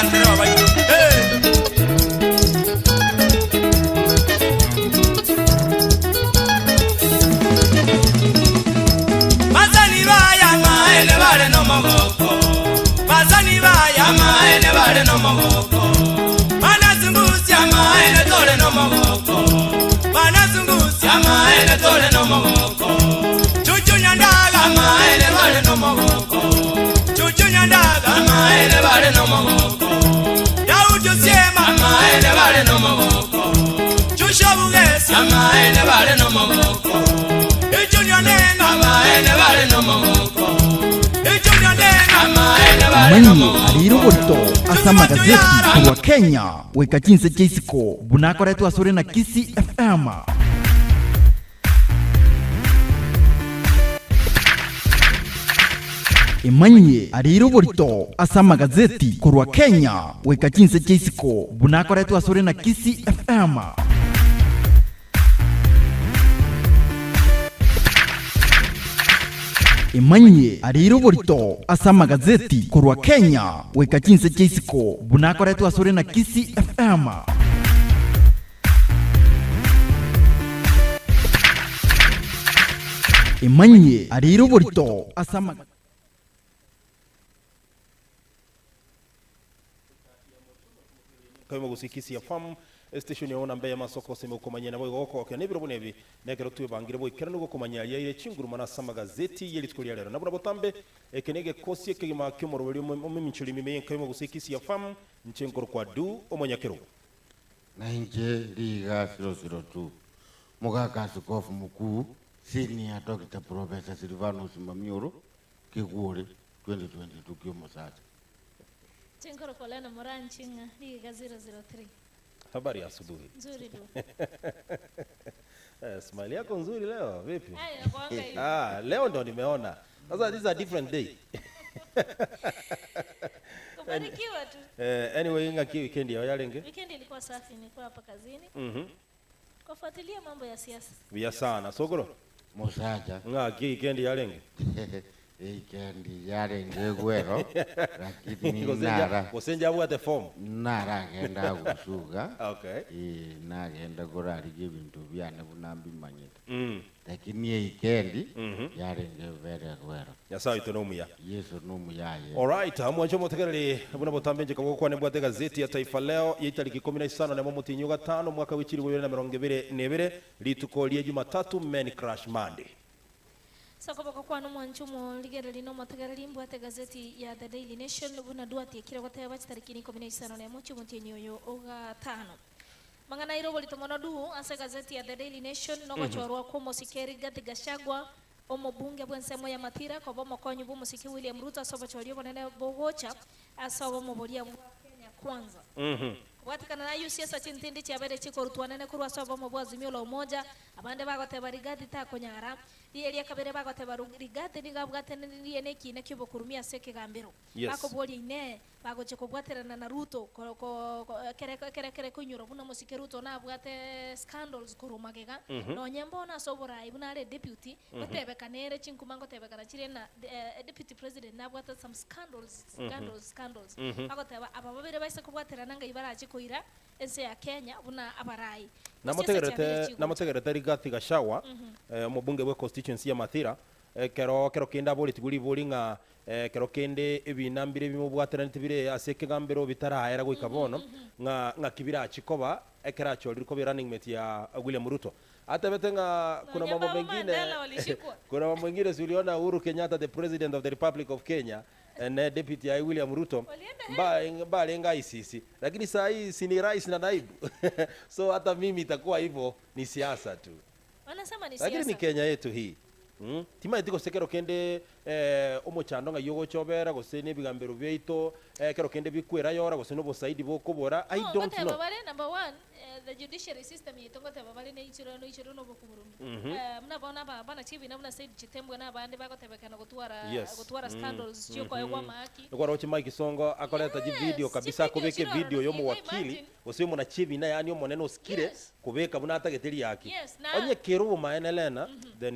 Abandereba baito. Hey! Basani baya maene bare nomogoko Basani baya maene bare nomogoko Banazungusia maene tore nomogoko Banazungusia maene tore nomogoko Chuchu nyandaga maene bare nomogoko Chuchu nyandaga maene bare nomogoko Daudi Osiema maene bare nomogoko Chusha Bugesi maene bare nomogoko Junior Nenga maene bare nomogoko Junior Nenga maene bare Manyie nomogoko arire oborito ase amagazeti korwa Kenya goika chinse chia isiko buna akoretwe asore na Kisii FM. Emanyie arire oborito ase amagazeti korwa Kenya goika chinse chia isiko buna akoretwe asore na Kisii FM. Emanyie arire oborito ase amagazeti korwa Kenya goika chinse chia isiko buna akoretwe asore na Kisii FM. Emanyie arire oborito ase amagazeti. Kaimo gose Kisii FM estation yao namba ya masoko ase gokomanya nabo igo gokogokia nebiro buna ebi nekero twebangire boikeranu gokomanya aria aire chinguru mono ase amagazeti ye rituko ria rero. Nabuna botambe eke negekosi ekegima kiomoroberi omominchori emime yenkaimo gose Kisii FM inche nkorokwa Du omonyakerogo. Na inche riga 002 Mogaka Askofu Mokuu Senior Doctor Professor Silvanus Mamioro Kegwore 2022 Ki'omosacha. Chinkoro kolena moranchi ng'a rigiga 003. Habari ya asubuhi. Nzuri du. Eh, smile yako nzuri leo vipi? Ai, nakuanga hivi. Ah, leo ndo nimeona. Sasa this is a different day. Kubarikiwa tu. Eh, anyway ng'aki weekend yao yarenge? Weekend ilikuwa safi, nilikuwa hapa kazini. Mhm. Kufuatilia mambo ya siasa. Buya sana. Sokoro. Mosacha. Ng'aki weekend yarenge? Weekend yarenge egwero lakini Gose nja- nara gose njabwate form. naragenda gosuga Okay. eh, nagenda korarigia ebinto biane buna mbimanyete Mm. lakini eikendi Mhm. yarenge very gwero Nyasaye oito nomuya. Yesu nomuyaye Alright, mwancho motegereri buna botambe nje koboko kwane mbwate gazeti ya Taifa Leo ya itariki 15 nemo motinyi gatano mwaka w'echiri bibere na mirongo ibere na ibere rituko ria Jumatatu Men Crush Monday. So koboko kwane omwancho omorigereri na omotegereri mbwate gazeti ya The Daily Nation buna dwatiekire goteba chitariki ikomi na isano na emo chiomotienyi oyo ogatano. Mang'ana aire oborito mono du ase gazeti ya The Daily Nation nogochorwa kwa omosike Rigathi Gachagua omobunge bw'ensemo ya Mathira koba omokonyi bwa omosike William Ruto ase obochori obonene bogocha ase obomoboria bwa Kenya Kwanza. Kobwatikana na ayio siasa chintindi chiabeire chikorutwa nene korwa ase obomo bwa Azimio la Umoja, abande bagoteba Rigathi takonyara. Riria ria kabere bagoteba Rigathi nigo abwatananirie nekiina ki'obokurumia ase ekegambero. Yes. Bakoboria Inee, bagochia kobwaterana na Ruto ko- ko- ko- ekere ekere ekere koinyora buna omosike Ruto nabwate scandals korwa magega, nonye mbono ase oborai buna are deputy, gotebekana ere chinkuma ngotebekana chire na deputy president nabwate some scandals scandals scandals. Bagoteba aba babere baise kobwaterana ngai barache koira ense ya Kenya buna abarai. Gose ase chiabere Namotegerete chigocha. namotegerete Rigathi Gachagua eh, omobunge bwe constituency ya Mathira ekero kero kende aboretigwe ribori ng'a eh, kero kende ebina mbire bimobwateraneti bire ase ekegambero bitaraera goika bono ng'a ng'aki birachi koba ekero achorire koba running mate ya William Ruto atebete ng'a kuna Nonye mambo baba mengine Mandela walishikwa. kuna mambo mengine si uliona Uhuru Kenyatta the president of the Republic of Kenya eh, ne deputy ya William Ruto Walienda mba mbalenga ICC lakini saa hii si ni rais na naibu so hata mimi itakuwa hivyo ni siasa tu Wanasema ni lakini ni siasa. Kenya yetu hii Mm. Timaeti gose kero kende eh, omochando ng'ai ogochobera gose na ebigambero biaito eh, kero kende bikwera yora gose na obosaidi bokobora I No, don't goteba know bare number one. The judiciary system yaito ngoteba bare neichore noichore na obokumurumi. Buna bono aba bana chibina buna Said Chitembwe na abande bagotebekana gotwara gotwara scandals chiokoegwa amahaki. Nigo oroche Mike Sonko akoreta chivideo Yes, kabisa chivideo akobeka chire evideo ororo ya igo omowakili imagine. gose omonachibina yaani omonene osikire Yes. kobeka buna atagete riaki. Yes, na Onye kere obomaene Lena then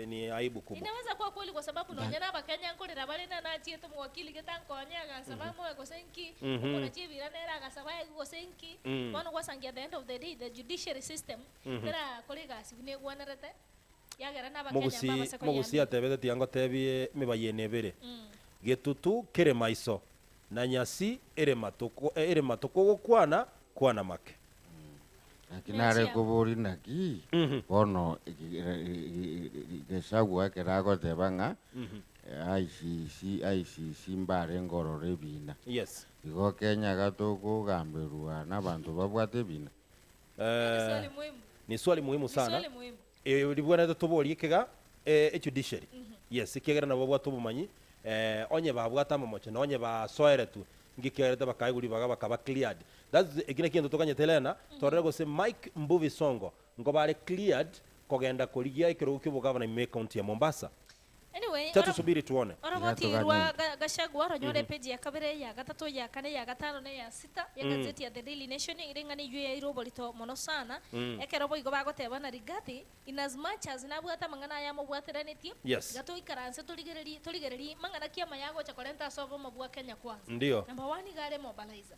ni aibu kubwa. Inaweza kuwa kweli kwa sababu nonya na abakenya nkorera bare na nachiete omowakili gete ankonye agansaba amoe gose nki, omonachibina nere agasaba aegwe gose nki, bono gwasangia at the end of the day the judiciary system terakora egasi buna egwenerete yagera na abakenya Mogusi mbabase mogusi koyamini. atebete tiga ngotebie emibayeno ebere. Getutu kere maiso na nyasi ere matoko ere matoko gokwana kwana make. Naki nare kobori naki bono Gachagua ekero agoteba ng'a ICC ICC mbare nkorora ebina. Yes. Igo Kenya iga tokogamberwa na abanto babwate ebina. Ni swali muhimu. Ni swali muhimu Ni sana. swali muhimu. Ribwenerete toborie ekega ejudiciary. Yes, ekiagera nabo babwate obomanyi onye babwate amamocho na onye basoeretwe nki ekiagerete bakaegwa ribaga bakaba cleared. That's eki nakio egento tokanyete Lena, torore gose Mike Mbuvi Sonko nkobare cleared kogenda korigia ekerogo kia obogavana ime ecounty ya Mombasa. Anyway, Cha oro- tusubiri tuone. Oroboti Tiga rwa toganye. Gachagua ronyore epeji ya kabere, ya gatato, ya kane, ya gatano na ya sita ya gazeti ya The Daily Nation ere ng'a neyio yaire oborito mono sana. Ekero boigo bagoteba na Rigathi in as much as nabwate amang'ana aya amobwateranetie, Yes. iga toikaranse torigererie torigererie mang'ana ki amaya agocha korenta ase obomo bwa Kenya Kwanza. Ndio. Number one iga are mobilizer.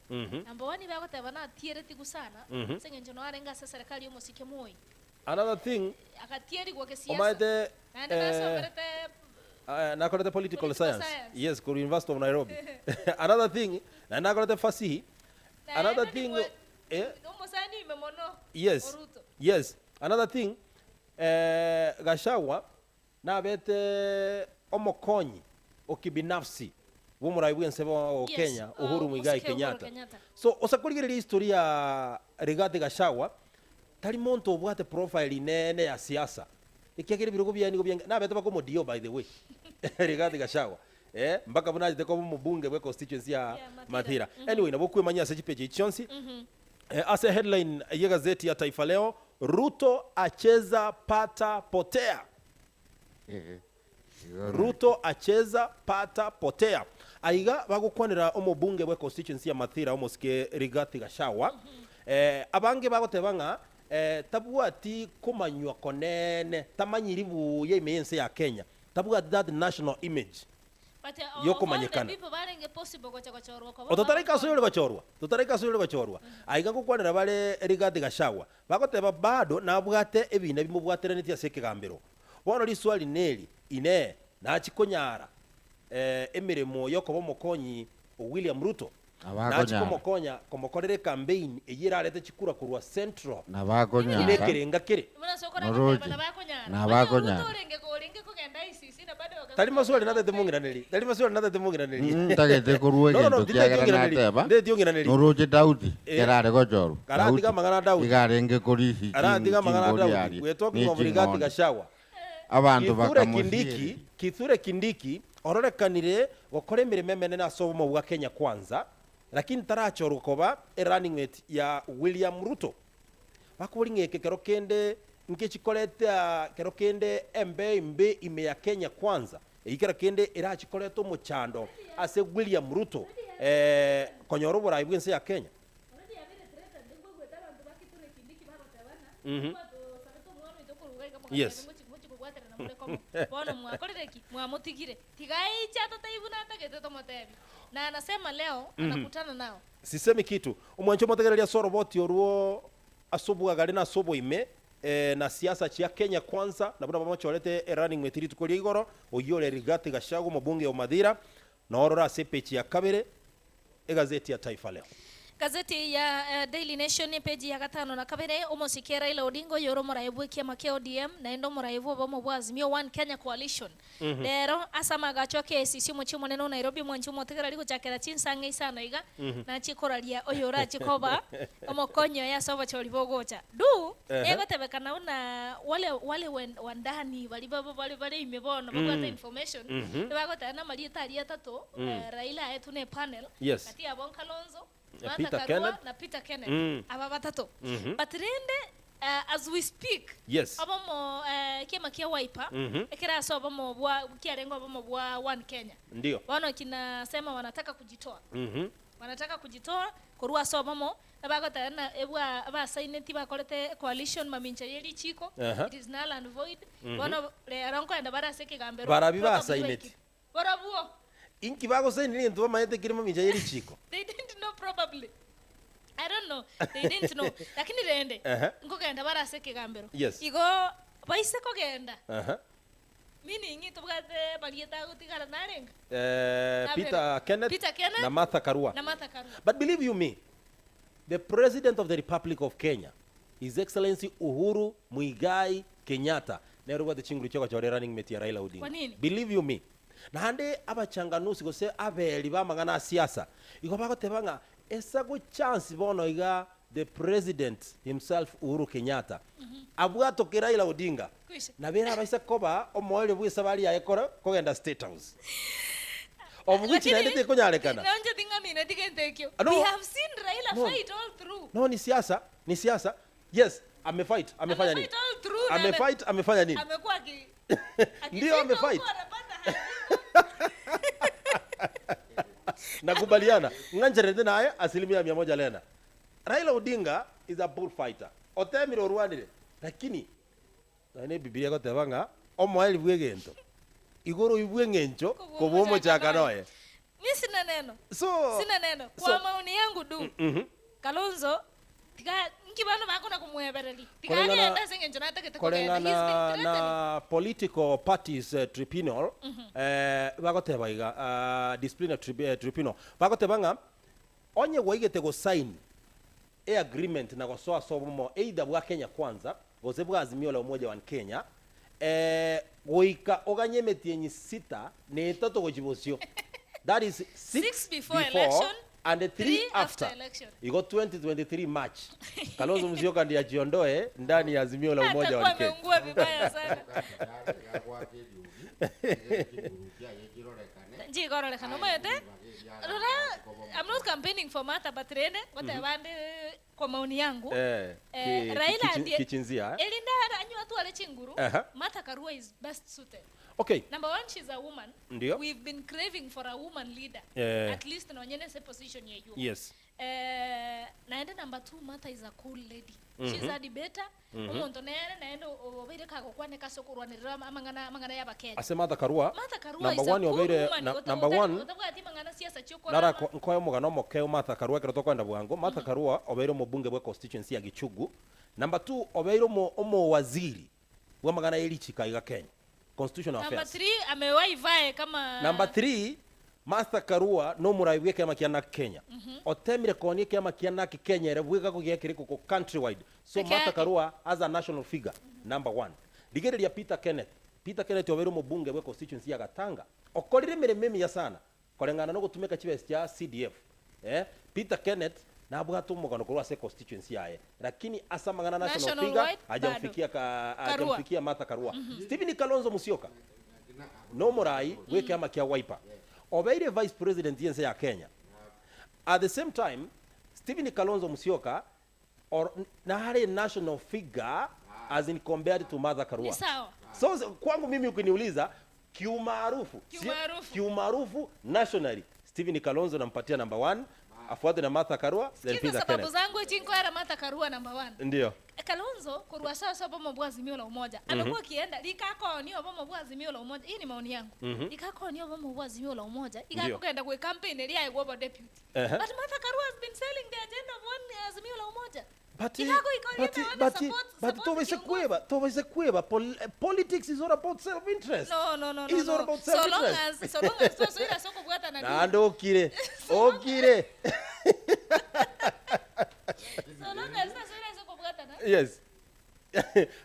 Number one bagoteba natieretigwe sana ase eng'encho noyo arenge ase eserekari ya omosike Moi. Another thing, Agatierigwa gesiasa. omaete Naende nasomerete nakorete political Political science. science. Yes, korwa University of Nairobi. Another thing, naende nakorete fasihi. Another Naende thing, nigwe- eh, omosani ime mono. Yes. Oruto. Yes. Another thing, Gachagua nabete omokonyi okibinafsi bw'omorai bw'ense bwa Yes, Kenya Uhuru Muigai Osike Uhuru Kenyatta. Kenyatta. So osakorigereria history ya Rigathi Gachagua tari monto obwate profile inene ya siasa ekiagera ebirogo biaye nigo biange nabete bakomodio by the way Rigathi Gachagua eh mpaka buna achete koba omobunge bwe constituency ya Ya Mathira. Mathira. Anyway nabo okwemanyia ase chipeji echi chionsi ase headline ye gazeti ya Taifa Leo Ruto acheza pata potea. Ruto acheza pata potea. Aiga bagokwanera omobunge bwe constituency ya Mathira omosike Rigathi Gachagua. Abange bagoteba ng'a tabwati komanywa konene tamanyiri buya ime y'ense ya Kenya tabwati that national image But, of all the yokomanyekana. people barenge possible gocha gochorwa koba Ototaraika ase oyore gochorwa, totaraika ase oyore gochorwa. Aiga ngokwanera bare Rigathi Gachagua, bagoteba bado nabwate ebina bimobwateranetie ase ekegambero. Bono riswali neri, Inee, nachi konyara emeremo y'okoba omokonyi o William Ruto? Nabakonyara. Nachi komokonya komokorera ecampaign eyio erarete chikura korwa Central Nabakonyara. buna ekerenga kere? Buna sokora Noroche. goteba nabakonyara. Nabakonyara. Onye Ruto orenge orenge kogenda ICC na bado bakagocha Tari maswali natete mong'iraneri. Tari maswali natete mong'iraneri. Ntagete korwa No, no, no, egento nditeti kiagera ong'iraneri. nateba. Nditeti ong'iraneri. Noroche Daudi Eh. kerare gochorwa. Karatiga Daudi. amang'ana a Daudi. Iga arenge korisia Aratiga amang'ana a chingori Daudi. aria, We are talking ne of Rigathi ching'ondi. Gachagua. Abanto Kithure bakamosia. Kindiki, Kithure Kindiki ororekanire gokora emeremo emenene ase obomo bwa Kenya Kwanza, lakini tarachorwa koba erunning mate ya William Ruto. Bakobori ng'a eke kero kende nkechikoreta kero kende embe imbe ime ya Kenya Kwanza, eyio kero kende erachikoreta omochando ase William Ruto konyora oborai bw'ense ya Kenya. Yes. Bono mwakorire ki? Mwamotigire. Tiga aiche atotebie buna atagete tomotebie. Na anasema leo anakutana nao. Sisemi kitu. Omwancho omotegereria ase oroboti orwo ase obwagare na ase oboime na siasa chia Kenya Kwanza na buna bamochorete erunning mate rituko ria igoro oyio ore Rigathi Gachagua omobunge o Mathira norore ase epeji ya kabere egazeti ya Taifa Leo. Gazeti ya Daily Nation peji ya gatano na kabere omosike Raila Odinga oyore omoraia bwa ekiama kia ODM naende omoraia bwa obomo bwa Azimio One Kenya Coalition. Rero ase amagacho a KICC omochie omonene o Nairobi omwanchi omotegereri gochakera chinsang'a isano iga nachie koraria oyorachie koba omokonyi oye ase obochori bogocha. Du egotebekana buna wale wale wandani baria baba bare bare ime bono babwate information nibagoteba na amarieta aria atato Raila aetwe na epanel Yes. gati yabo Kalonzo. Martha Peter Karua Kenneth. na Peter Kenneth aba batato but rende as we speak obomo ekiama kia Wiper ekere ase obomo bwa kiarenge obomo bwa One Kenya Ndio. bono kinasema wanataka kujitoa wanataka kujitoa korwa ase obomo ebagoteba ng'a ebwa abasaineti bakorete coalition mamincha ye richiko it is null and void bono rero nkoenda bare ase ekegambero Barabi probably basaineti? baikire. Barabwo. Inki bagosainire egento bamanyete kere mamincha ye richiko? They didn't know probably. I don't know. They didn't know. Lakini rende, nkogenda bare ase ekegambero. Yes. Igo baise kogenda, Aha. meaning tobwate marieta agotigara narenge? Eh, Nabere. Peter Kenneth, Peter Kenneth na Martha Karua. na Martha Karua. But believe you me, the President of the Republic of Kenya, His Excellency Uhuru Muigai Kenyatta, nere obwate chinguru chia ogochora running mate ya Raila Odinga. Kwa nini? Believe you me. Naende abachanganusi gose aberi b'amang'ana a siasa, igo bagoteba ng'a esago chance bono iga the President himself Uhuru Kenyatta abwatoke Raila Odinga, Kwisha. nabo ere abaise koba omoerio bw'esabari yaye kore kogenda State House. Of which Lakini, naende tekonyarekana. Naonje ting'amine tigento ekio. Ah, no. We have seen Raila No. fight all through. No, ni siasa, ni siasa. Yes, amefight, amefanya nini? Amefight all through na Amefight, amefanya nini? Amekuwa aki Ndio akifika amefight. huko anapata haki. Nakubaliana. Ng'ancherete naye asilimia mia moja lena. Raila Odinga is a bullfighter. Otemire orwanire. Lakini naende Biblia egoteba ng'a omoeri bw'egento igoro ibwe eng'encho kobua omochaka noye. Mi sina neno. So Sina neno. Kwa maoni yangu du. Kalonzo tiga nki bano bakona kumwebereri. Tiga agenda ase eng'encho natagete kogenda. He's been Koreng'ana threatening. na political parties tribunal bagoteba iga disciplinary tribunal bagoteba ng'a onye gwaigete gosign e agreement na gosoa sobomo either bwa Kenya Kwanza gose bwa Azimio la Umoja wa Kenya goika oganye emetienyi sita na etato gochi bosio that is 6 Six before election, and 3 three after after election. iko 2023 March Kalonzo Musyoka ndiye ajiondoe ndani ya Azimio la Umoja wa Atakuwa Kenya. ameungua vibaya sana. Njikororekana omanyete rora I'm not campaigning for Martha but rende goteba nde kwa maoni yangu Raila ndiye Kichinzia, eh? Elinda anywa atware chinguru Martha Karua is best suited. Number one, she's a woman. Ndio. We've been craving for a woman leader. At least nonyene se position yeyu. Naende number two, Martha is a cool lady. She's a debater. Omonto nere naende obeire kagokwaneka ase okorwanerera amang'ana amang'ana ya abakenya. Ase Martha Karua, Martha Karua number is a one cool obeire woman. number one Otabwati mang'ana siasa chiokorama. Nara nkoe omogano omoke Martha Karua ekero tokoenda bwango. Martha Karua obeire omobunge bwa constituency ya Gichugu. Number two, obeire omowaziri bwa amang'ana ya erichika iga Kenya. Constitutional Number affairs. 3 amewahi vae kama Number 3, Martha Karua no murai bwe kiama kia NARC Kenya. Otemire konia kiama kia NARC Kenya ere bwega kogia kiriko ko countrywide. So Peke Martha yake. Karua as a national figure, number 1. Rigereria Peter Kenneth. Peter Kenneth obeire omobunge bwe constituency ya Gatanga. Okorire emeremo emiya sana koreng'ana no gotumeka chibesa chia CDF. Peter Kenneth nabwate omogano korwa ase constituency yaye. Lakini ase amang'ana national National figure wide, bado. hajamfikia Karua. hajamfikia Martha Karua. Stephen Kalonzo Musyoka no murai bwe kiama kia Wiper. Obeire vice president yense ya Kenya. At the same time, Stephen Kalonzo Musyoka or nahari national figure as in compared to Martha Karua. Ni sawa. So kwangu mimi ukiniuliza kiumaarufu, Kiumaarufu. kiumaarufu nationally Stephen Kalonzo nampatia number 1, afuate na Martha Karua, then Sikiza Peter sababu Kenneth. zangu chinkoera Martha Karua number 1. Ndio. Kalonzo korwa sasa bomo bwa Azimio la Umoja. Amekuwa akienda likakonio bomo bwa Azimio la Umoja. Hii ni maoni yangu. Likakonio bomo bwa Azimio la Umoja. Ikakugenda kwe campaign eri aigwa deputy. But Martha Karua has been selling the agenda of one Azimio la Umoja. But, Ikako iko wana but support tobese kiongozi. kweba, tobese kweba. Politics is all about self-interest. No, no, no, no. It's all no. about So long self-interest. as so long as so ila soko bwata na Nando okire. Okire. So long as so ila soko bwata na. Yes.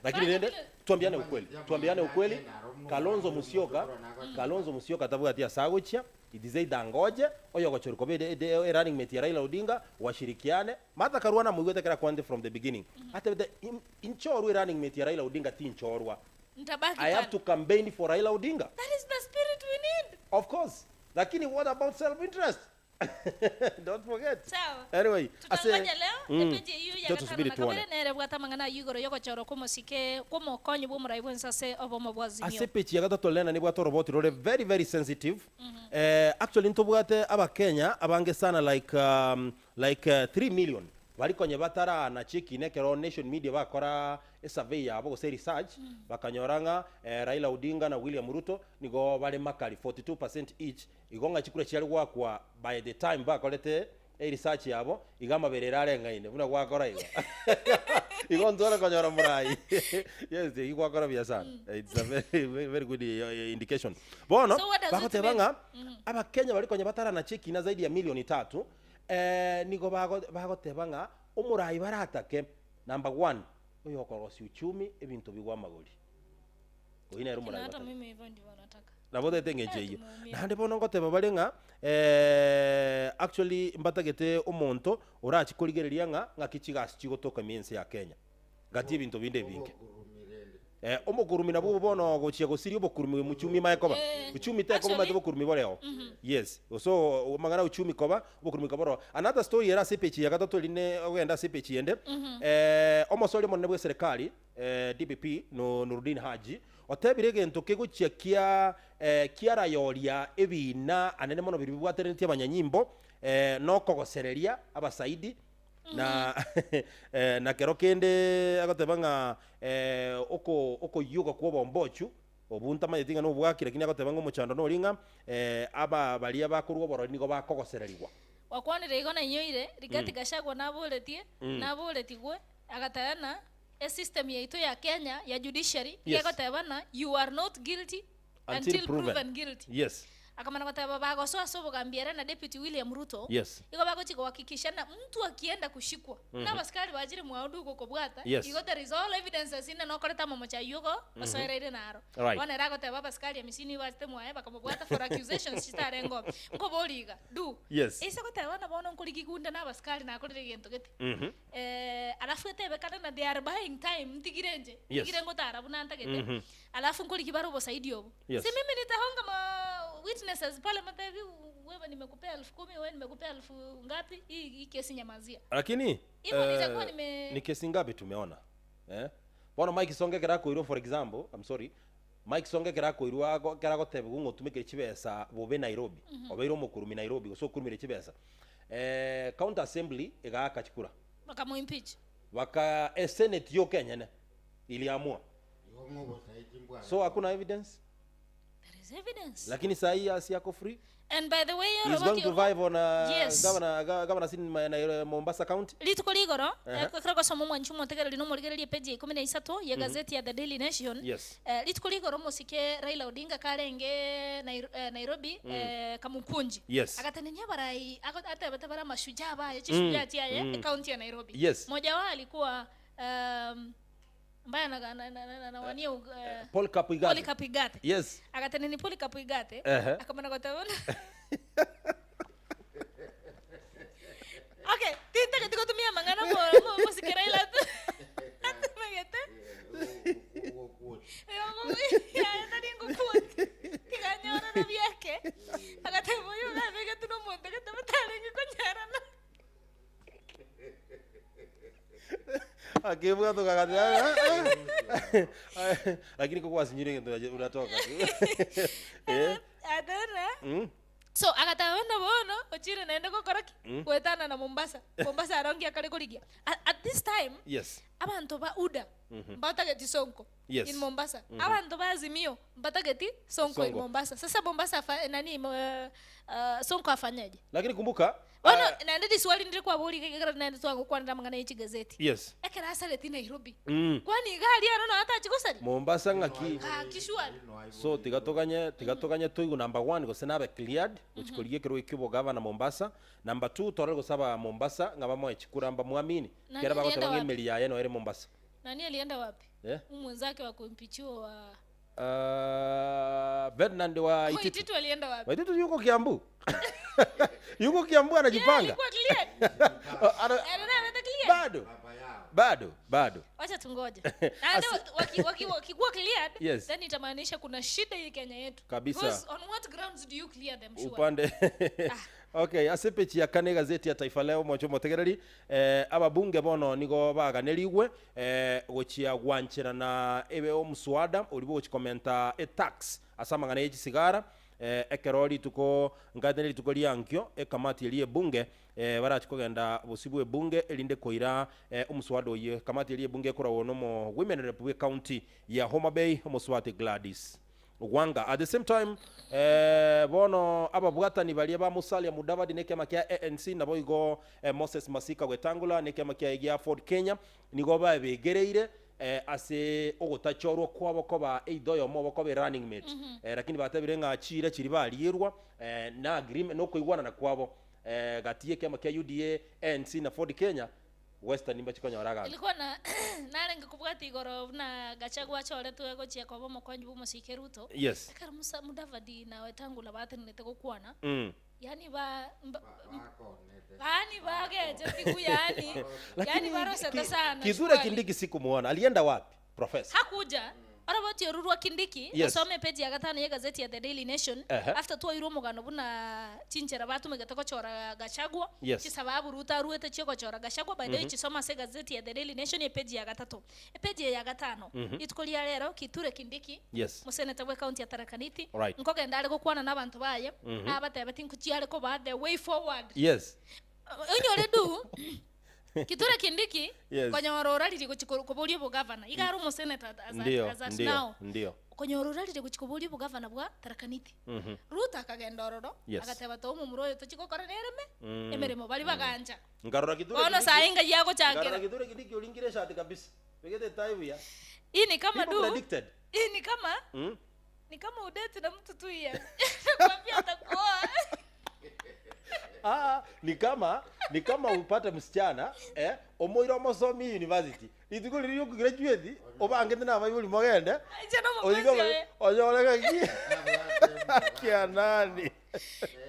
Lakini Bado nende vile- tuambiane ukweli. Tuambiane ukweli. Kalonzo Musyoka, Kalonzo Musyoka tabwatia sagochia. It is either ngoje oyo gochorko be de running mate ya Raila Odinga washirikiane. Martha Karua na muigwete kera kwande from the beginning. Hata the inchorwe running mate ya Raila Odinga ti inchorwa. Nitabaki I have pale. to campaign for Raila Odinga. That is the spirit we need. Of course. Lakini what about self interest? Don't forget. Sawa. Anyway, ase Tutangoja leo epeji eyio ya Cho gatano tusubiri na kabere tuone. nere ebwate amang'ana ayio igoro y'ogochorwa kw'omosike kw'omokonyi bw'omorai bwensi ase obomo bwa Ase Azimio. epeji ya gatato Lena nibwate oroboti rore very very sensitive. Eh, actually ntobwate abakenya abange sana like um, like 3 million bari konye batara cheki ekero Nation Media bakora esurvey yabo gose research bakanyora ng'a Raila Odinga na William Ruto nigo bare makari 42% each igo ng'a chikura chiare goakwa by the time bakorete eresearch yabo iga amaberero areng'aine buna gwakora igo igo ntware konyora morai yes igo gwakora buya sana it's a very very, very good indication bono So what does it bagoteba mean? ng'a abakenya bari konya batarana cheki na zaidi ya milioni tatu nigo bagoteba ng'a omorai baratake number one oyo okorosia uchumi ebinto bigwa amagori oyi nere omorai Hata batake. mimi hivyo ndivyo nataka. Nabo tete eng'encho eyio. Tumuumie. Naende bono ngoteba bare ng'a actually mbatagete omonto orachi korigereria ng'a ng'aki chigasi chigotoka ime ense ya Kenya. Gati ebinto binde ebinge. Omokurumi nabwo bono gochia gosiria obokurumi muchumi mae koba. Uchumi tekoba omanyete Actually- obokurumi boreo. Yes. So amang'ana uchumi koba, obokurumi koba ororo. Another story ere ase epeji ya gatato erinde ogende ase epeji ende. Omosori omonene bwa eserekari DPP Nurdin Haji otebire egento kegochia kia kiarayoria ebina anene mono biria bibwaterenetie abanyanyimbo nokogosereria abasaidi na na kero kende agoteba ng'a okoyuga kwa obombochu obu ntamanyeti ng'a nobwaki lakini agoteba ng'a omochando nori ng'a aba baria bakorwa oborori nigo bakogosererigwa. Gwakwanire igo nainyoire, Rigathi Gachagua naboretie, naboretigwe, agateba ng'a esystem yaito ya Kenya ya judiciary Yes. egoteba ng'a you are not guilty Until until proven. proven guilty. Yes. Akamana goteba bagosoa ase obogambi ere na Deputy William Ruto, Yes. igo bagochia gohakikisha ng'a mtu akienda kushikwa, na abasikari bachire mwaonde igo kobwata, Yes. igo there is all evidences inde nokorete amamocho aywo igo osoereire naro. Right. Bono ere agoteba abasikari emisini nigo bachete mwaye bakamobwata for accusations chitarenge obe. Nkoboria iga, du, Yes. ase goteba buna bono nkorigi gunde na abasikari nakorire egento gete. Alafu etebe kare na they are buying time ntigire inche, Yes. ntigire ngotara buna ntagete, alafu nkorigi bare obosaidi obo. Yes. Si mimi nitahonga ma witnesses pale matebi wewe nimekupea 10,000 wewe nimekupea elfu ngapi, hii hii kesi nyamazia. Lakini Hivyo nitakuwa nime- ni kesi ngapi tumeona? Bono Mike Songe kera koirwa for example, I'm sorry. Mike Songe kera koirwa kera goteba ng'otumekire chibesa bobe Nairobi. Obeire omokurumi Nairobi gose okurumire chibesa. County Assembly egaka chikura. Bakamu impeach. Baka Senate yo kenyene iliamua. So hakuna evidence? There is evidence. Lakini saa hii asi yako free. And by the way, He's going to vibe on Yes. governor sin Mombasa County. Rituko rigoro ekero gosoma omwanchi omotegereri na omorigereria epeji ya ikomi na isato ya gazeti ya The Daily Nation. Yes. Rituko rigoro omosike Raila Odinga karenge Nairobi Kamukunji. Yes. Agatenenia abarai atebete bare amashujaa baye chishujaa chiaye ekaunti ya Nairobi. Yes. Moja wao alikuwa ambaye anawania Paul Kapigate. Paul Kapigate. Yes. Agatenenia Paul Kapigate. Akamana gotabona. Okay, tinta que tengo tu mi mangana por mosike Raila. Atumegete. Tiganyora na biake. Agatebo yo na bege tu no monte que te matarenge konyarana. Akivuka tukakataa. Lakini kwa sinyire ndio unatoka tu. Adora. So akatabona bono ochire naende gokora ki? Gwetana na Mombasa. Mombasa arongi akare korigia. At this time Yes. abantu ba UDA mbatageti Sonko Yes. in Mombasa. Abantu ba Azimio mbatageti Sonko in Sonko. Mombasa. Sasa Mombasa nani Sonko afanyaje? Lakini kumbuka Bono naende diswali ndiri kwa buri kekera naende twangu kwanira mangana y'echi gazeti. Yes. Ekera asareti Nairobi. Kwani gari ano na hata chigosari? Mombasa ng'aki. Ah, kishwali. So tigatoganye toigo number 1 gose nabe cleared gochikoria ekero ekio governor Mombasa. Number 2 torore gosaba Mombasa ng'aba moe chikuramba muamini. Nani Kera bagoteba alienda wapi? ng'emeli yaye no ere Mombasa. Nani alienda wapi? Mwenzake wa kumpichua wa Ferdinand wa Huyu Ititu. Ititu alienda wapi? Wa Ititu yuko Kiambu. Yuko Kiambu anajipanga. Alikuwa cleared. Ana cleared. Bado. Bado, bado. Wacha tungoje. Na ndio wakikuwa cleared, Yes. then itamaanisha kuna shida hii Kenya yetu. Kabisa. Because on what grounds do you clear them sure? Upande. Okay, ase epeji ya kane egazeti ya Taifa Leo omoche omotegereri, eh, ababunge bono nigo baganerigwe eh, gochia gwancherana ebe omuswada oria bogochi komenta etax ase amang'ana ye chisigara eh, ekero rituko nkaete ne rituko ria nkio ekamati eria ebunge eh, barachi kogenda bosio bwa ebunge erinde koira eh, omuswada oyio. Ekamati eria ebunge ekoragwa nomo women rep bwe county ya Homa Bay omosubati Gladys Wanga. At the same time, eh, bono ababwatani baria ba Musalia Mudavadi na ekiama kia ANC naboigo eh, Moses Masika Wetangula na ekiama kiaye gia Ford Kenya nigo babegereire eh, ase ogotachorwa kwabo koba either oyomo obo koba running mate eh, lakini batebire ng'a chiira chiria barierwa eh, na agreement na okoigwanana kwabo eh, gati y'ekiama kia UDA, ANC na Ford Kenya Western mbachi konyora aganto. Ilikuwa na narenge kobwata igoro buna Gachagua achoretwe gochia koba omokonyi bwa omosike Ruto. Yes. Ekero Musa Mudavadi na Wetangula batenenete gokwana, Mm. yaani ba, mba, yaani bagechetigwe yaani yaani barosete Ki- sana Kithure surely. Kindiki sikumuona. Alienda wapi? Professor. Hakuja oroboti oru rwa Kindiki Yes. osome page ya gatano ya gazeti ya The Daily Nation Ehe. after twairwe omogano buna chinchera batumegete gochora Gachagua Yes. chisababu Ruto aruete chiogochora Gachagua by the way chisoma ase gazeti ya The Daily Nation epage ya gatato epage eye ya gatano rituko ria rero Kithure Kindiki Yes. moseneta bwe county ya Tharaka Nithi Alright. nkogenda are gokwana na abanto baye abatebe tinkuchiare koba the way forward Yes. onyore du Kithure Kindiki Yes. konyora orarire gochi koboria obogavana iga are omoseneta as, Ndio, as, as ndio, now ndio. konyora orarire gochi koboria obogavana bwa Tharaka Nithi Ruto akagenda ororo Yes. agateba to omomura oyo tochi gokora nereme emeremo bari bagancha Nkarora Kithure bono Kindiki. sayi ngai Nkarora agochakera Kithure Kindiki oringire shati kabisa. Begete tai buya. hii ni kama People du predicted. hii ni kama Mm. ni kama udeti na mtu tu yeye nakwambia atakuoa Ah, ni kama ni kama upate msichana eh omoira omosomi university rituko riria okugraduate obangete na abaibori mogende acha na oiga mupenzi oye onyore ng'aki kia nani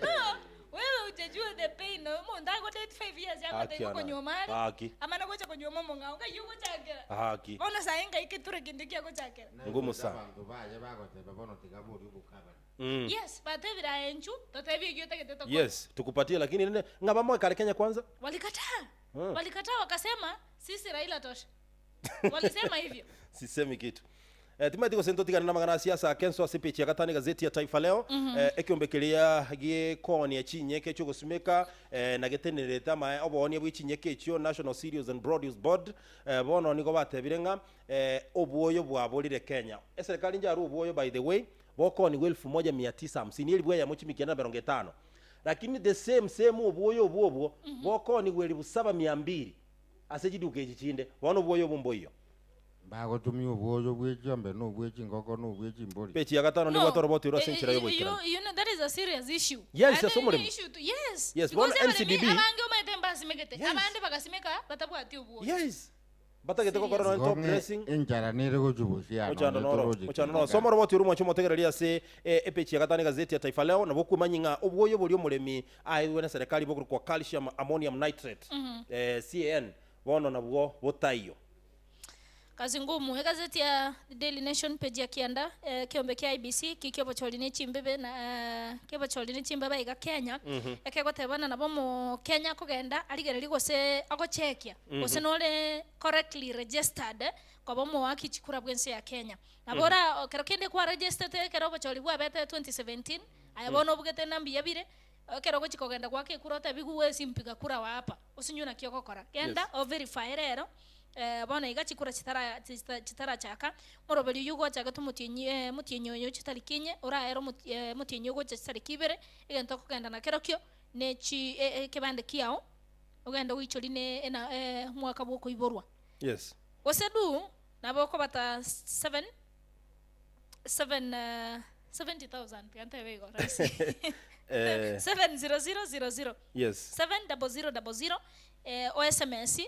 No, wewe ujajua the pain no mundu ago date 5 years yako Haki taiko ana. konywa mari Haki. amana gocha konywa mong'ao ngai ugochakera haki bono sayi ngai kiture kindi kia gochakera Ngumu sana. Abanto baye bagoteba bono tiga bori obokabana. mm. yes batebira enchu totebia egio otagete tokore. Yes, tukupatie lakini nene ng'aba moekare Kenya kwanza. Walikataa walikataa wakasema sisi Raila tosha walisema hivyo Sisemi kitu. Eh, timathi gose ntotigana na magana siasa kenso ase peji ya gatano gazeti ya Taifa Leo eh, ekiombe kiria gikonia chinyeke chiogosimeka eh, na getenerete ama obonia bwa chinyeke echio National Cereals and Produce Board eh, bono nigo batebire ng'a eh, obwoyo bwaborire Kenya eserikali njaru obwoyo by the way bokonigwa 1950 elibwa eyamo chimikianda na mirongo etano lakini the same same obwoyo obwo obwo bokonigwa 7200 ase chiduka echi chinde bono obwoyo obwo mboiyo Bagotumia obwoyo bwa echiombe na obwa echingoko na obwa echimbori. peji ya gatano nigo atoroboti ase enchera you, yoboikeranu you know that is a serious issue Yes, And ase omoremo. issue to, yes Yes, because bono abaremi NCDB. abange omanyete mbasimegete Yes. abande bagasimeka batabwati obwoyo yes batagete gokora no top dressing Enchara nere gochubusia ochando noro ochando noro soma roboti uri mwacho motegereria ase eh, epeji ya gatano gazeti ya Taifa Leo nabo kumanyi ng'a obwoyo bori omoremi aewe na serikali bokorokwa calcium ammonium nitrate eh, CAN bono nabwo botaiyo kazi ngumu egazeti ya The Daily Nation page ya kianda eh, kiombe kia IBC kikiobochori ni chimbebe na eh, kiobochori ni chimbebe iga Kenya ekegotebana nabo mo Kenya kogenda arigereri gose agochekia gose nore correctly registered koba omowaki chikura bwense ya Kenya nabora kero kende kwa registered kero obochori bwabete 2017 aya bono obugete nambi yabire ekero gochi kogenda gwaka ekura otebigu simpiga kura wapa osinyu nakio ogokora genda Yes. o verify rero eh, bono iga chikura chitara chitarachaka moroberi oyu gochaka tomotienyi eh, motienyi oyo chitariki inye oraere motienyi ogocha chitariki ibere egento okogenda na kerokio ne chi eh, ekebande kiao ogende goichori ne ena eh, omwaka bwa okoiborwa yes gose du nabo okobata 7 7 uh, 70000 gantebe igo rahisi eh, 70000 yes 70000 eh, o sms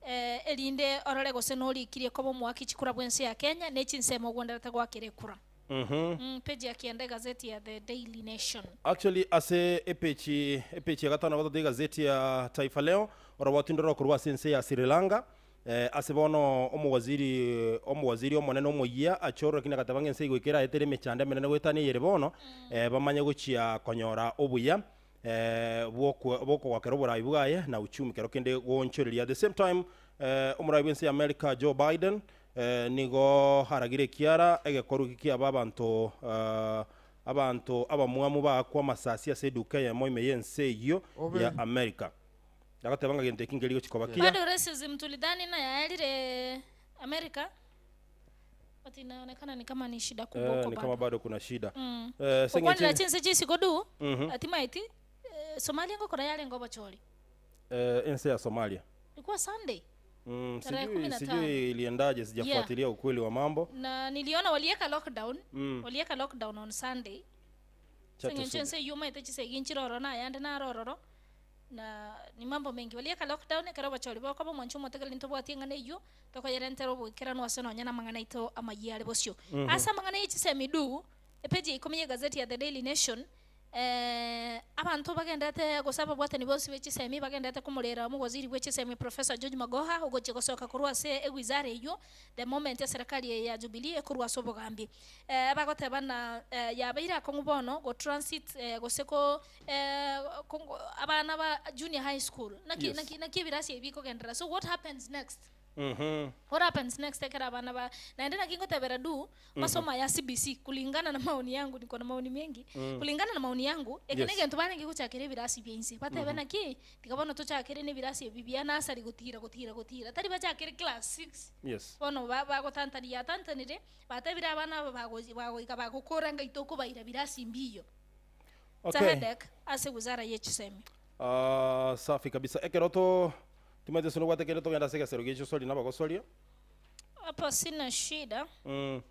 eh, erinde orore gose norikirie koba omwaki chikura bwense ya Kenya ne chinsemo ogwenderete gwakera ekura mhm mm, page ya kianda gazeti ya The Daily Nation actually ase epeji epeji ya gatano gatatu igazeti ya Taifa Leo oroboti ndoro korwa ase ense ya Sri Lanka eh, ase bono omowaziri omowaziri omonene omoyia achorwa lakini agateba ng'a ense igo ekera aetere emechando emenene goetania eyere bono eh, bamanye gochia konyora obuya. Bw'okogokera oborai bwaye na uchumi kero kende goonchoreria. At the same time, omorai bw'ense ya America Joe Biden nigo aragire ekiara egekoru eki kiaba abanto abanto abamwamu baakwa amasasi ase eduka eyemo ime y'ense eyio ya America. Agoteba ng'a gento eki nkeri gochia koba kiya. Bado racism tulidhani nayaerire America but inaonekana ni kama ni shida kubwa Eh, huko ni kama bado. bado kuna shida. Eh, ase Gokwanera eng'encho chinse chisiko du Mhm. atimaeti eh, Somalia ngokora yarenge obochori eh, ense ya Somalia. ilikuwa Sunday Tarehe Sijui 15. sijui iliendaje, sijafuatilia ukweli wa mambo. na niliona walieka lockdown walieka lockdown on Sunday Cha Seng'encho tusubiri. ense eyio omanyete chisegi nchire ororo na ayande naro ororo na ni mambo mengi walieka lockdown ekero obochori bokoba omwancho omotegereri ntobwati eng'ana eyio tokoyerentera oboikeranu ase nonya na amang'ana aito amayia are bosio ase amang'ana ye chisemi du epeji ya ikomi ya egazeti ya The Daily Nation eh, abanto bagenderete gose ababwatani bonsi be chisemi bagenderete komorera omowaziri bwe chisemi Professor George Magoha ogochia gosoka korwa ase ewizara eyio the moment eserekari eye ya Jubilee ekorwa ase obogambi. Eh, bagoteba na eh, yabeire akong'u bono go transit eh, gose ko eh, kongo abana ba junior high school naki Yes. naki naki ebirasi ebi bikogenderera so what happens next What happens next ekero abana ba naende naki ngotebera du masomo aya CBC kulingana na maoni yangu niko na maoni mengi kulingana na maoni yangu eke Yes. negento barenge gochakera ebirasi bia inse batebe naki tiga bono tochakere na ebirasi ebi bia nursery gotira gotira gotira tari bachakere class 6 Yes. bono ba- bagotantania yatantanire batebire abana aba bago- bagoika bagokora ng'a itokobaira birasi mbiyo It's a Okay. headache ase wizara ye chisemi Ah, safi kabisa. Ekero to timanyete ase nobwate kende togenda ase egesero giacho sori nabagosoria. Hapa sina shida. Ah,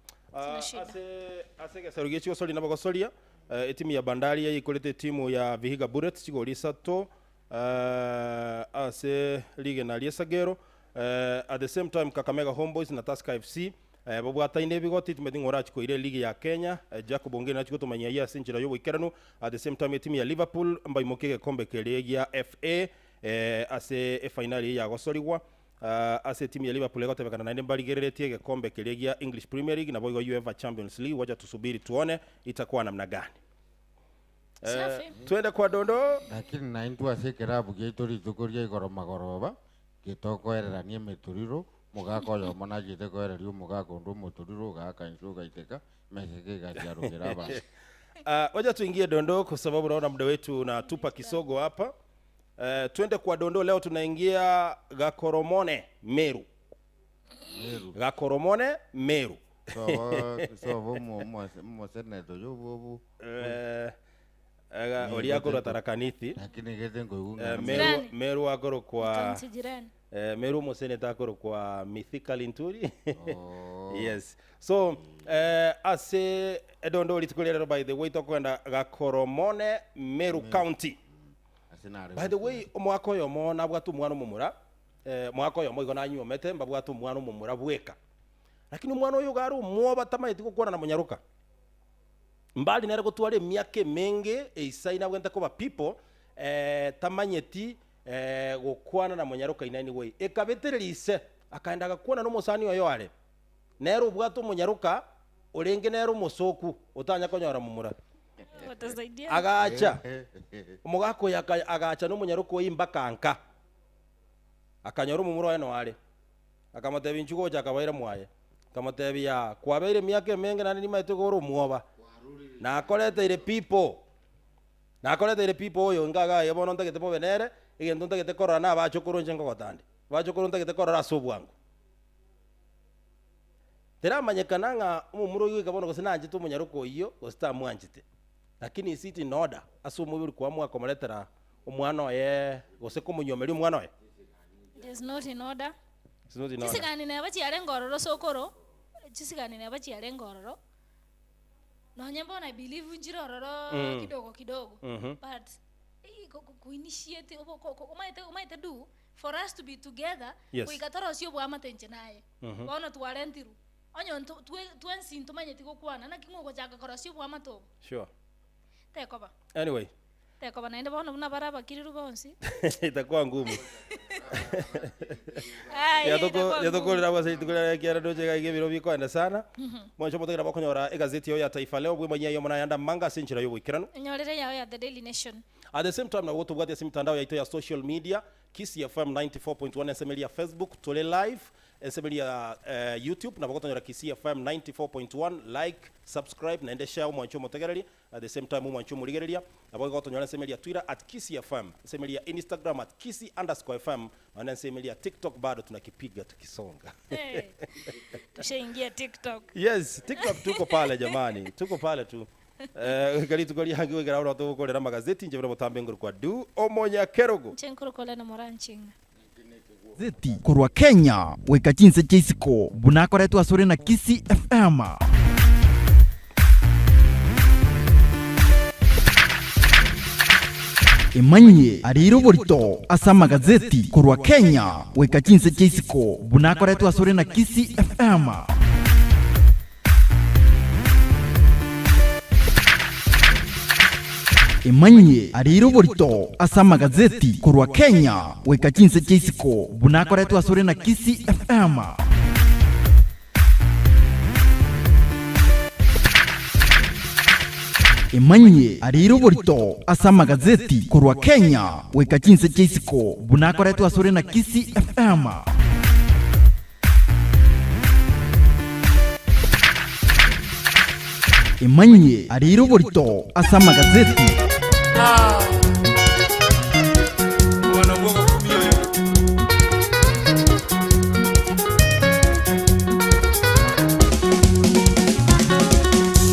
Sina shida. ase ase egesero giacho gosori nabagosoria eh, etimu ya Bandari yaikorete etimu ya Vihiga Bullets chigori isato eh, ase rigena ri'esagero eh, at the same time Kakamega Homeboys na Tusker FC eh, babwataine ebigoti timanyeti ng'a orachi koira eligi ya Kenya eh, Jacob Ongeri nachi gotomanyia ayio ase enchera y'oboikeranu at the same time etimu ya Liverpool mbaimokie egekombe keria gia FA eh, ase efainali eye yagosorigwa Ah, ase etimu ya Liverpool egotebekana naende mbarigereretie egekombe keria gia English Premier League naboigo UEFA Champions League wacha tusubiri tuone itakuwa namna gani. Eh, Safi. twende kwa dondo Lakini naintwe ase ekerabu giaito rituko ria igoro magoroba, getokoererania emetoriro, omogaka oyomo nachete koereria omogaka onde omotoriro, ogaaka inse ogaiteka, emeseke egatiarokera abanto. Ah, wacha tuingie dondoo kwa sababu naona muda wetu unatupa kisogo hapa. Eh, twende kwa dondoo leo tunaingia Gakoromone Meru. Meru. Gakoromone Meru. Sobo sobo omo- omo- omoseneto oyo obo Eh, eh, oria akorwa Tharaka-Nithi. lakini gete nkoigwa ng'a Eh, namo- Meru Jirani. Meru akorwa kwa Kaunti jirani. eh, Meru omoseneta akorwa kwa Mithika Linturi. Oh. Yes. So eh, ase edondo rituko ria rero by the way tokwenda Gakoromone Meru County. Ase nare By the way, omwaka oyomo nabwate omwana omomura, eh, omwaka oyomo igo nanyuomete, mbabwate omwana omomura bweka. Lakini omwana oyo iga are omwoba tamanyeti gokwana na monyaroka. Mbali nere gotwara emiaka emenge eisaine abwenerete koba people, eh, tamanyeti eh, gokwana na monyaroka in any way. Ekabetereria ise, akaenda agakwana na omosani oye are, nere obwate omonyaroka orenge nere omosoku, otanya konyora momura. Watasaidia. Agacha omogaka oyo aka- agacha nomonyaroka oye mpaka nka, akanyora omomura oye noare are, akamotebia inchuo gocha akabaira mwaye, akamotebia kwabeire emiaka emenge naende nimaete iga ore omwoba, nakoreteire people, nakoreteire people oyo inga iga aye bono ntagete mobe nere, egento ntagete korora na abachokoro inche nkogotande, abachokoro ntagete korora ase obwango. Teramanyekana ng'a omomura oyio goika bono gose nanchete omonyaroka oyio gose tamwanchete, lakini is it in order ase omoibori koamua komoretera omwana oye gose komonyuomeria omwana oye? It is not in order. It's not in order. Chisigani neba chiarenge ororo sokoro, chisigani neba chiarenge ororo, nonye bono I believe nchire ororo kidogo kidogo, but eh, ko- ko- ko-initiate obo- ko- ko- omanyete omanyete do for us to be together Yes. goika torosie oboamate inche naye bono twarentirwe onye nto- twe- twensi ntomanyeti gokwana naki ng'o ogochaka korosia oboamate obo Sure. tekoba Anyway, tekoba naende bono buna bare abakiriru bonsi itakuwa ngumu. Ai, itakuwa ngumu. Yatokorera ase rituko riaria ekiagera ndoche iga iga ebiro bikoenda sana. Mwanche omotagera bokonyora egazeti yao ya Taifa Leo bwemanyia aye omonayanda amanga ase enchera y'oboikeranu. Enyorere yao ya The Daily Nation. At the same time nabo tobwate ase emitandao yaito ya social media, Kisii FM 94.1 ensemo eria ya Facebook tore live, ensemo eria ya eh, YouTube nabo gotonyora Kisii FM 94.1 like, subscribe naende share omwanche omotegereri at the same time omwanche omorigereria. Nabo igo gotonyora ensemo eria ya Twitter at Kisii FM, ensemo eria ya Instagram at Kisii underscore FM naende ensemo eria ya TikTok bado tunakipiga tukisonga. Hey, tushaingia TikTok. Yes, TikTok tuko pale jamani, tuko pale tu. Eh, goika rituko riange goikera bono togokorera amagazeti inche buna botambe ngorokwa du omonyakerogo. Inche nkorokore na moranchinga. Gazeti korwa Kenya goika chinse chia isiko buna akoretwe asore na Kisii FM. Emanyie arire oborito ase amagazeti korwa Kenya goika chinse chia isiko buna akoretwe asore na Kisii FM. Emanyie arire oborito ase amagazeti korwa Kenya goika chinse chia isiko buna akoretwe asore na Kisii FM. Emanyie arire oborito ase amagazeti korwa Kenya goika chinse chia isiko buna akoretwe asore na Kisii FM. Emanyie arire oborito ase amagazeti. Omwana bw'ogokumia oyo.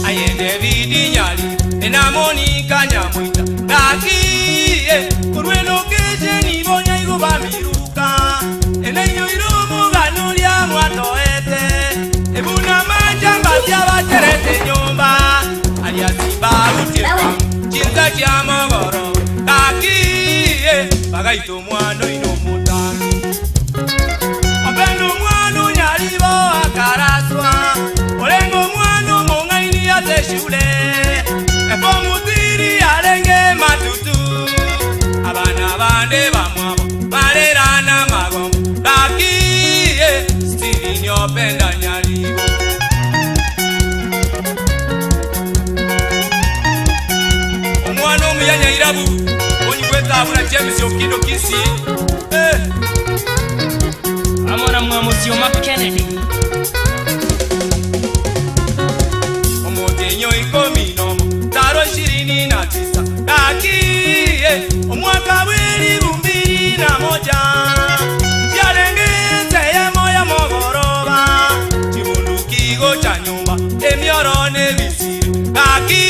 Aye David Nyali, enamonika nyamoita gaki korwa elokeseni bonya igo bamiruka enenyoire omogano oria mwatoete ebuna amachamba chiabacherete nyomba aria simbarutie chinsa chia mogoro gaki bagaita omwana oino omotangi openda omwana onyaribo akaraswa orenga omwana omong'aini ase eshule efomutiri arenge matutu abana bande bamwabo barerana magombo gaki Stephen openda nyaribo omwana omuya nyairabu onyigwetabura James Okindo Kisii eh. Amona mwamusioma Kennedy. Omutenyo ikomi nomo taro ishirini na tisa gaki omwaka bw'eribu mbiri na moja chiarengete yemo ya mogoroba chibundukigo cha nyumba emioro n'ebisire gaki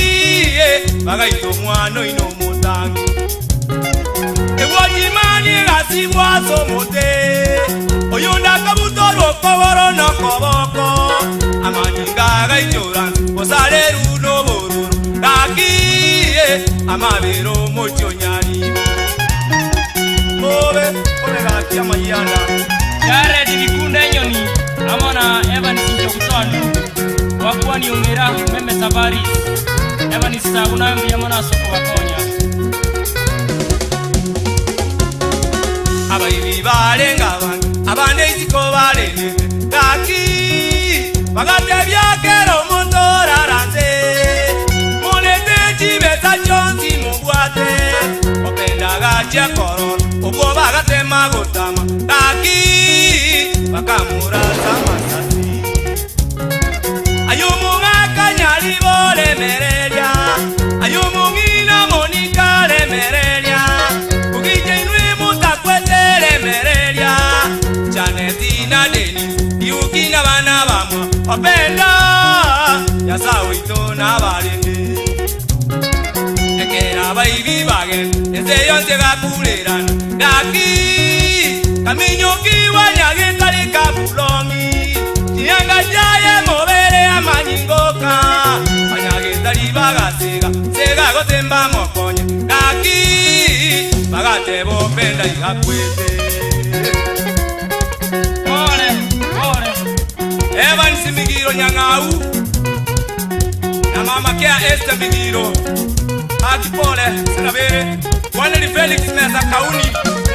bagaita omwana oino omotangi ewojimani gasibwasa omote oyunda kabutorwa okogoro nokoboko amanyinga gaichora osaleru n'obororo gaki amabere omochi onyaribo obe obe gaki amayanda Jared Bikunda Enyoni amona Evans Njokutoandu wakwani ongera meme Safari Evans Sabunambi amona soko bakonya abaibi barenga bange abande isiko barendete gaki bagatebya kero omonto oraranze monete chibesa chionsi mobwate opendaga chiakorora obwo bagatema gotama gaki bakamurasa amasasi ayomogakanyari boremereria ayomong'ina monika remereria kugija inwe mutakweteremereria Janetina Denis iukina bana bamwa openda yasawe ito nabarende ekera baibi bagenda ense yonse gakurerana gaki kaminyoki wanyagitari kabulongi chianga chaye mobere amanyingoka banyagitari bagasega sega gotemba mokonye gaki bagateba openda igakwete. Pole pole. Evans Migiro Nyang'au na mama Kea Esther Migiro akipole sinabere Waneli Felix Mesa Kauni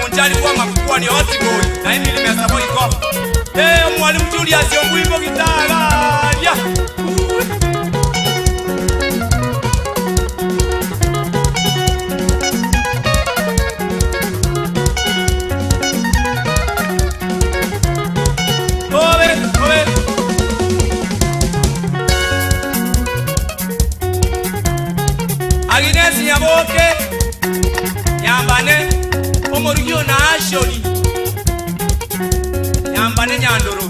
munjali kwa makukua ni Otiboy na Emily Mesa Boyko eh mwalimu Julius Ongwimbo gitara ya. Amo na Ashoni Nyambane Nyandoro.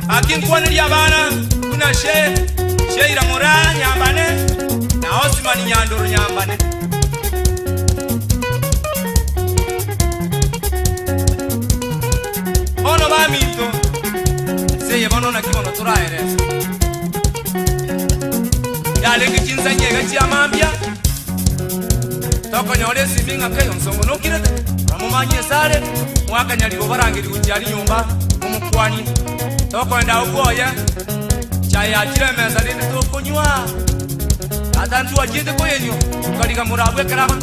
Akinkwaneria abana buna she Sheila Moraa Nyambane na Osman Nyandoro Nyambane. Bono baminto seye bono naki bono toraerese yarenge chinsanye iga chiamambia tokonyora esimi ng'a kei onsongo nokirete ramomanye esare mwakanyarigo barangeri gochia aria nyomba momokwanie tokoenda agwo bwoye chai yachire emesa rende tokonywa tata ntwachiete koyenywa tokariga morabwo ekero agotoa.